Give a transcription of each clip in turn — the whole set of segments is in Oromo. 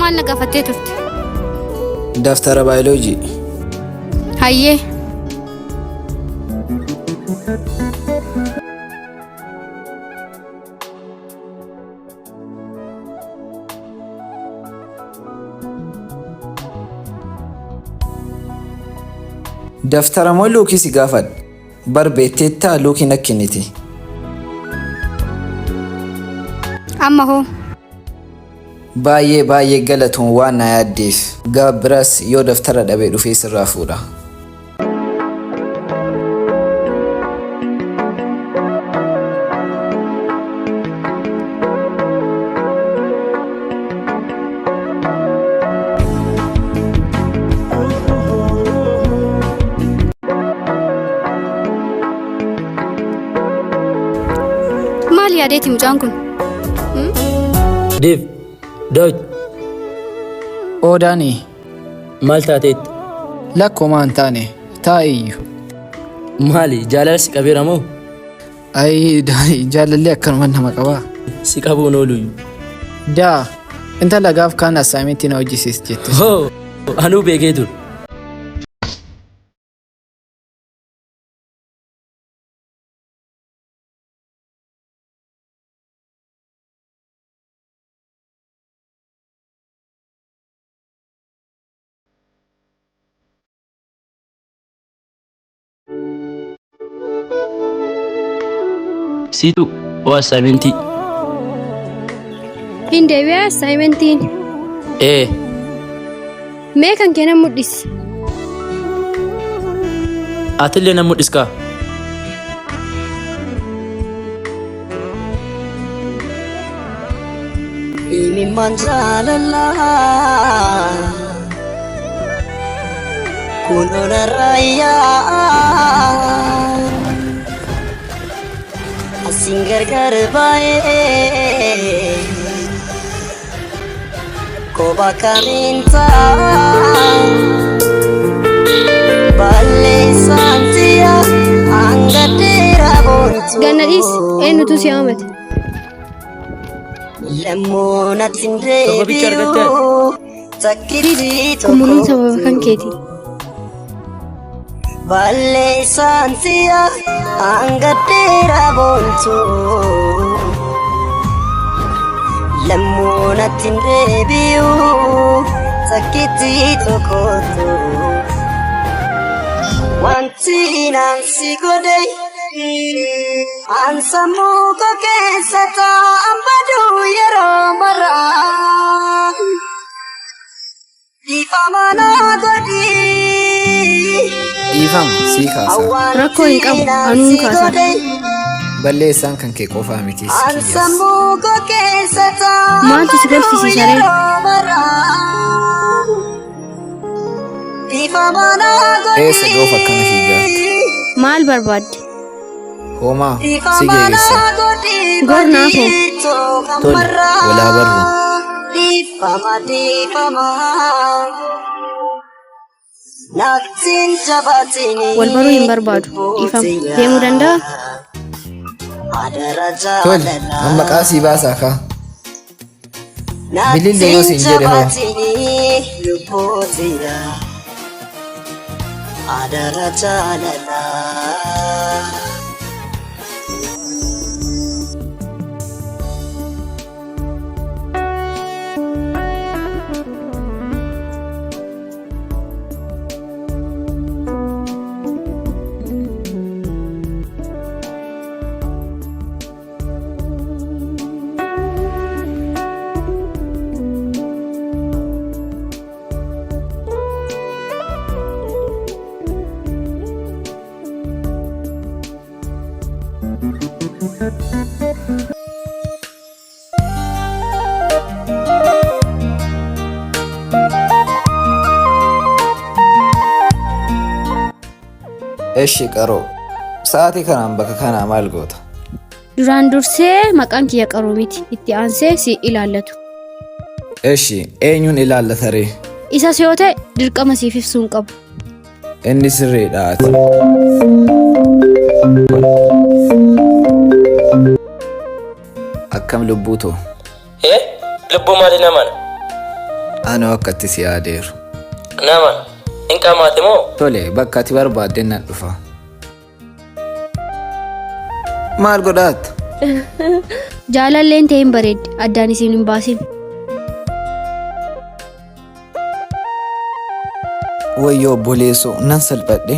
Maal na gaafattee turte? Daftara baayoloojii. Hayyee. Daftara moo luukii si gaafadha? Bar beekteettaa luukii nakkinniti. Amma hoo? Baay'ee baay'ee galatoon waan na yaaddeef. Gaaf biraas yoo daftara dhabee dhufee sirraa fuudha. Maal yaadeeti mucaan kun? Dev, Daawit, Oodaanii maal taateetti? Lakkoo hin taane taa'iyyu. Maali jaalala si qabeera moo? Ayi Daanii jaalalli akkanuma nama qabaa. Si qabuun ooluyyuu. Daa intala gaaf kaan assaayimentii na hojjisiis jette. Hoo, anuu beekee ture. Siitu oo assaayimentii. Hin deebi'aa assaayimentiin. Ee, Mee kan kee nan mul'isi. Atillee nan mul'iskaa. Imimmaan jaalalaa kunoo narraa yaa'a. Asiin gargar baay'ee kophaa kamiin ta'a. Balleessaan si'a hanga dheeraa boontu. Ganna dhiis eenyutu si haamate? Lammuu natti hin Torba bicha argatte? deebi'u. Takkitti Kun mul'uun tokko. sababa kan keeti. Balleessaan si'a hanga dheeraa boontu. Lammuu natti hin deebi'u. Takkitti tokkotu. Wanti naan si godhe. An sammuu koo keessa taa'an baduu yeroo maraa. Dhiifama naa godhi. Dhiifama sii kaasa. Rakkoo hin qabu, anuun kaasa. Balleessaan kan kee qofaa miti An kiyyas. sammuu koo keessa taa'an Maaltu si baduu kolfisiisa ree? yeroo maraa. Dhiifama naa godhi. Eessa goof akkana fiigaatti? Maal barbaadde? Homaa si geegessa. Gor naaf hoo? Tole, walaa barru. Dhiifama dhiifama. Nattiin jabaatini. Wal baruu hin barbaadu. Dhiifama. Deemuu danda'a? Adara Tole, jaalalaa. amma qaasii baasaa kaa. Bilillee yoo siin jedhe hoo? Jabaatini lubbuutiya. Adara jaalalaa. Eshi qaroo. Sa'aatii kanaan bakka kanaa maal goota? Duraan dursee maqaan kiyya qaroo miti. Itti aansee si ilaallatu. Eshi eenyuun ilaallata ree? Isas yoo ta'e dirqama siif ibsuu hin qabu. Inni sirriidha ati. Akkam lubbuu too? Ee, lubbuu maali namana? Anoo akkatti si yaadeeru. Nama hin qaamaate moo? Tole bakka ati barbaadde nan dhufa. Maal godhaatta? Jaalalleen ta'e hin bareeddi. Addaan isin hin baasin. Wayyoo obboleessoo nan salphadhe.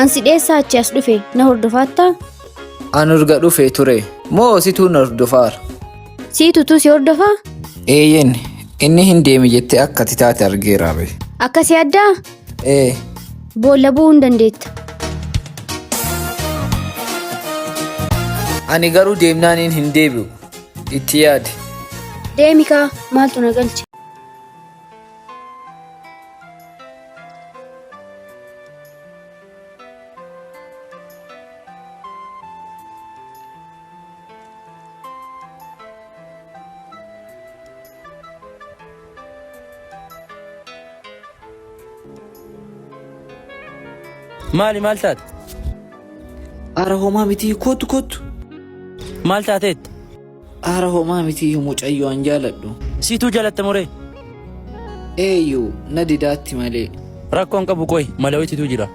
Ansi dheessaa achi as dhufe na hordofaattaa? An urga dhufe ture. Moo situu na hordofaara? Siitutu si hordofaa? Eeyyeen inni hin deemi jettee akka ati taate argeera be. Akkasii addaa? Ee Boolla bu'uu hin dandeetta. ani garuu deemnaaniin hin deebi'u. Itti yaadi. Deemi kaa maaltu na galche? Maali maal taate? Ara homaa miti kootu kootu. Maal taateet? Ara homaa miti mucayyoo an jaaladhu. Siituu jaalatte moree? Eeyyuu na didaatti malee. Rakkoon qabu qoy malawititu jira.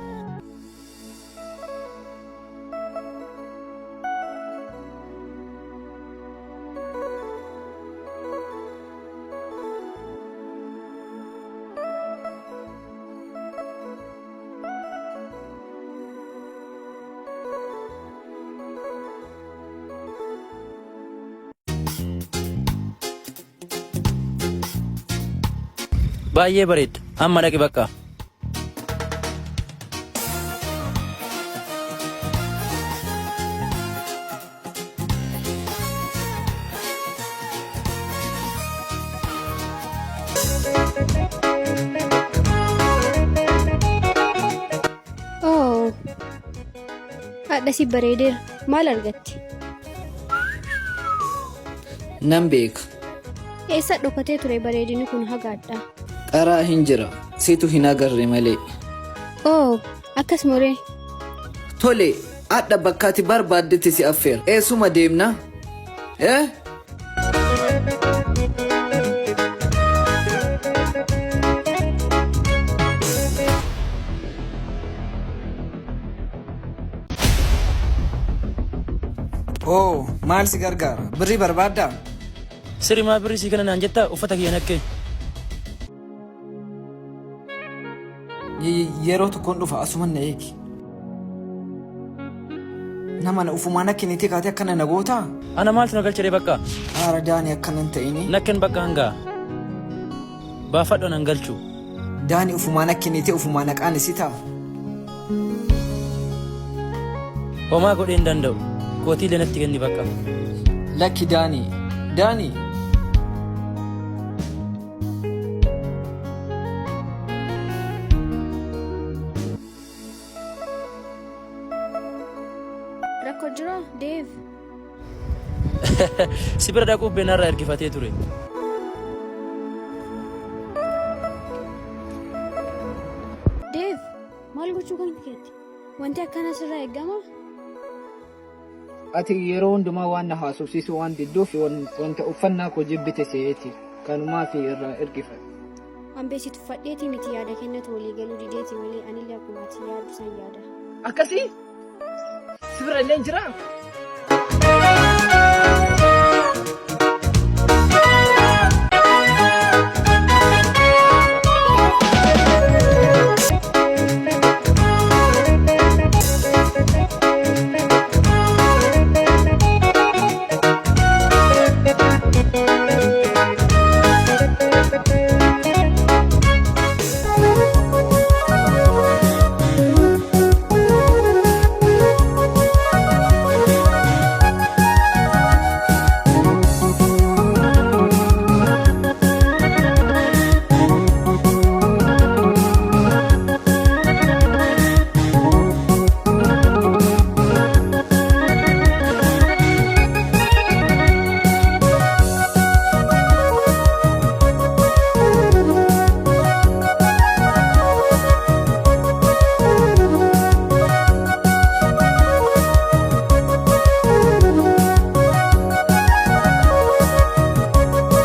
Baay'ee bareedda. Amma dhaqi bakka. Oo. Haadha si bareedeera. Maal argatti? Nan beeka. Eessa dhokatee ture bareedinni kun hagaadha? Qaraa hin jira. Situ hin agarre malee. Oo, akkas moree. Tole hadha bakka ati barbaaddetti si affeera. Eessuma deemna? Eh? Oo maal si gargaara? Birrii barbaaddaa? Sirimaa birrii sii kana naan jettaa uffata kiyya nakkee. Yeroo tokkoon dhufa asuman na eegi. Nama na ufumaan akka inni kaatee akkana na gootaa? Ana maaltu na galchiree bakka? Haara daanii akkana hin ta'ini. Nakken bakka hangaa. Baafadhu nan galchu. Daanii ufumaan akka inni ta'e ufumaan haqaan isi ta'a. Homaa godhee hin danda'u. Kootiilee natti kenni bakka. Lakki Daanii. Daanii. Rakkoo jira Deev. Si bira dhaquuf beenarraa ergifatee ture. Deev, maal gochuu kan keetti? Wanti akkana sirraa eegama? Ati yeroo hundumaa waan na haasofsiisu waan didduuf wanta uffannaa koo jibbite se'eeti. Kanumaa fi irraa ergifadhe. Hambeessi tuffadheetii miti yaada kennatu walii galuu dideeti malee anillee akkuma ati yaaddu san yaada. Akkasii? Si bira illee hin jiraa?